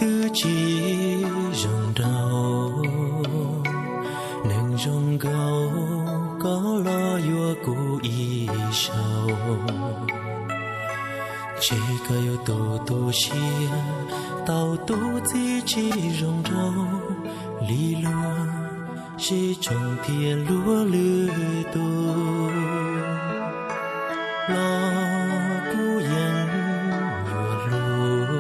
twb tsis zoo nraug. Neeg zoo nkaus koj los yuav kuv ib zaug, ntshe koj yuav tu tu siab tau tus txiv tsis zoo nraug li luag. Siab tsoom thiab luag lwm tus los kuv yeej yuav hlub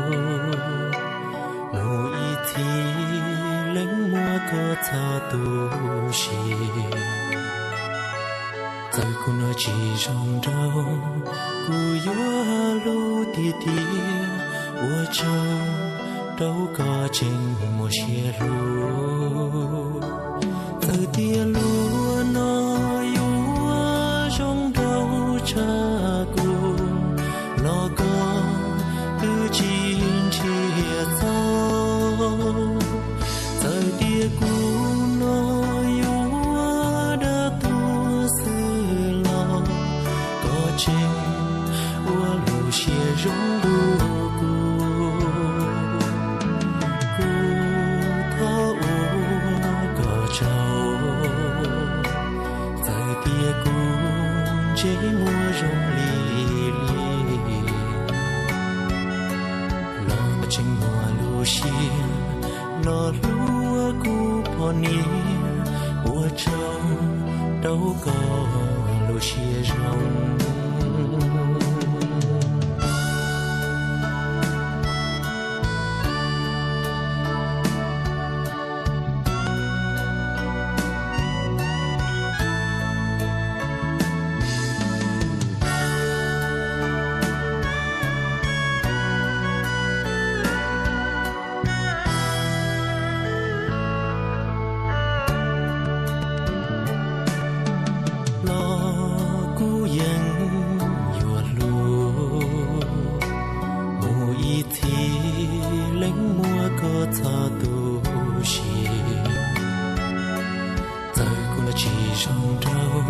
mus ib txhis, leej muab koj txhob tu siab. Txawm kuv no tsis zoo nraug, kuv yuav hlub tiag tiag, ua tsaug rau koj tseem muaj siab hlub. Txawm tias luag no yuav zoo nraug tshaj kuv los koj twb tsis ntsia txog. Txawm tias kuv no yuav dab tuag xwb los koj tseem ua lub siab zoo rau kuv. Kuv thov ua kom tsaug, txawm tias kuv ntsej muag zoo li liab los koj tseem muaj lub siab los hlub kuv poj niam, ua tsaug rau koj lub siab zoo. Los kuv yeej yuav hlub mus ib txhis, leej muab koj txhob tu siab. Txawm kuv no tsis zoo nraug,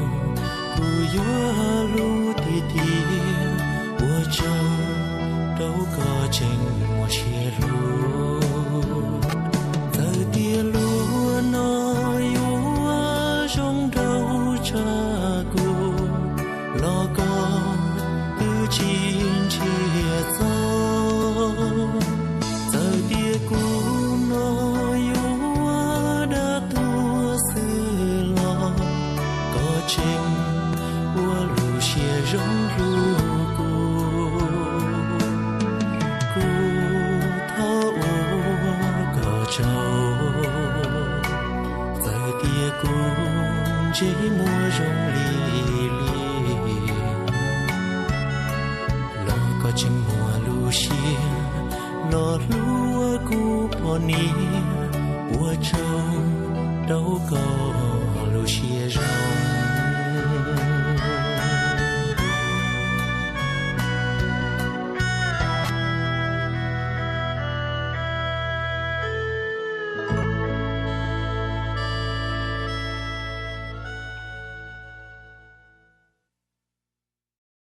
kuv yuav hlub tiag tiag, ua tsaug rau koj tseem muaj siab hlub. Txawm tias luag no yuav zoo nraug tshaj kuv los koj twb tsis ntsia txog. Txawm tias kuv no yuav dab tuag xwb los koj tseem ua lub siab zoo hlub kuv. Kuv thov ua kom tsaug, txawm tias kuv ntsej muag zoo li liab los koj tseem muaj lub siab los hlub kuv poj niam, ua tsaug rau koj lub siab zoo.